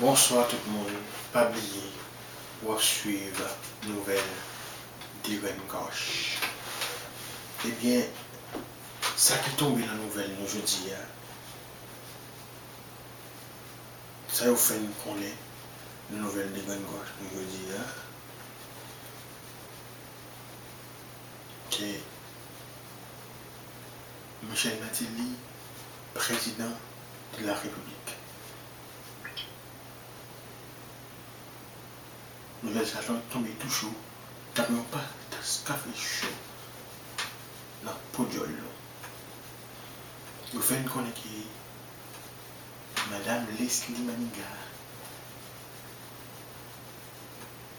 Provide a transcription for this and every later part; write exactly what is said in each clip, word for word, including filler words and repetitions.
Bonswa tout moun, pa bliye w ap swiv nouvèl Degrenn Gòch. Ebyen, sa ki tonbe nan nouvèl nou jodi a, sa yo fè n konnen nan nouvèl Degrenn Gòch nou jodi a, ke Michel Martelly, président de la République. Nouvèl sa a tonbe tou cho, tankou yon pa tas kafe cho nan po dyòl nou. Yo fè n konnen ke Madam Leslie Manigat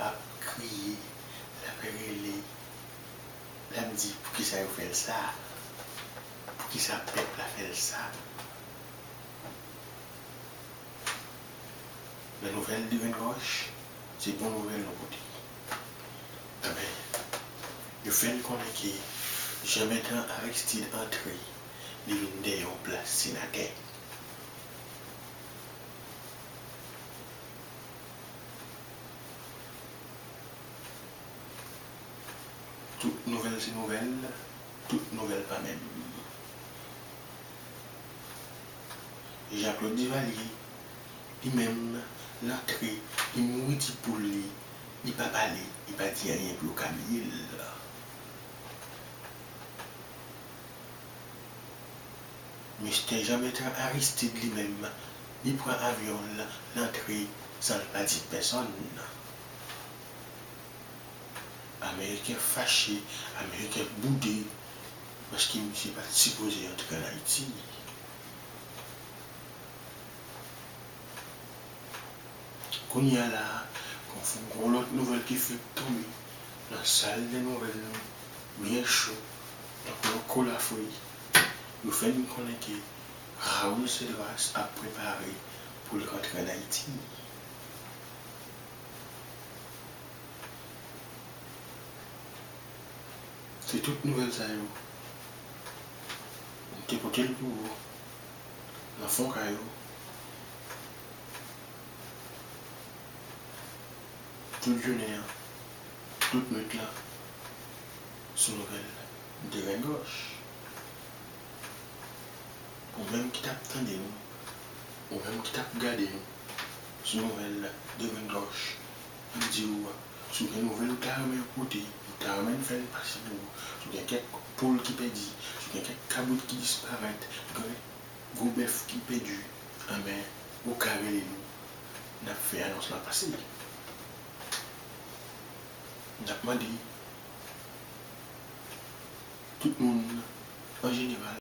ap kriye, l ap rele, l ap di poukisa yo fè l sa, poukisa pèp la fè l sa. Men nouvèl Degrenn Gòch, se bon nouvèl nou pote. Anben, yo fè n konnen ke Jean Bertrand Aristide antre, li vin dèyè yon plas senatè. Tout nouvèl se nouvèl, tout nouvèl pa menm. Jean Claude Duvalier, li menm, l antre, li mouri ti poul li, li pa pale, li pa di anyen pou yo ka bliye l. Mistè Jean Bertrand Aristide li menm, li pran avyon l, l antre san l pa di pèsonn. Ameriken fache, Ameriken boude, paske misye pa t sipoze antre ann Ayiti. Kounye a la a, gon, gon lòt nouvèl ki fèk tonbe nan sal de nouvèl nou, byen cho, tankou yon kolafri. Yo fè n konnen ke Raoul Cédras ap prepare pou l rantre ann Ayiti. Se tout nouvèl sa yo m te pote l pou ou nan fon kay ou. Tout jounen an, tout nwit lan, sou nouvèl Degrenn Gòch. Ou menm ki t ap tande nou, ou menm ki t ap gade nou sou nouvèl Degrenn Gòch, m ap di w, si w gen nouvèl ou ta renmen pote, ou ta renmen n fè n pase pou ou, si w gen kèk poul ki pèdi, si w gen kèk kabrit ki disparèt, gen gwo bèf ki pèdi, anben, ou ka rele nou, n ap fè anons lan pase. N ap mande tout moun, an jeneral,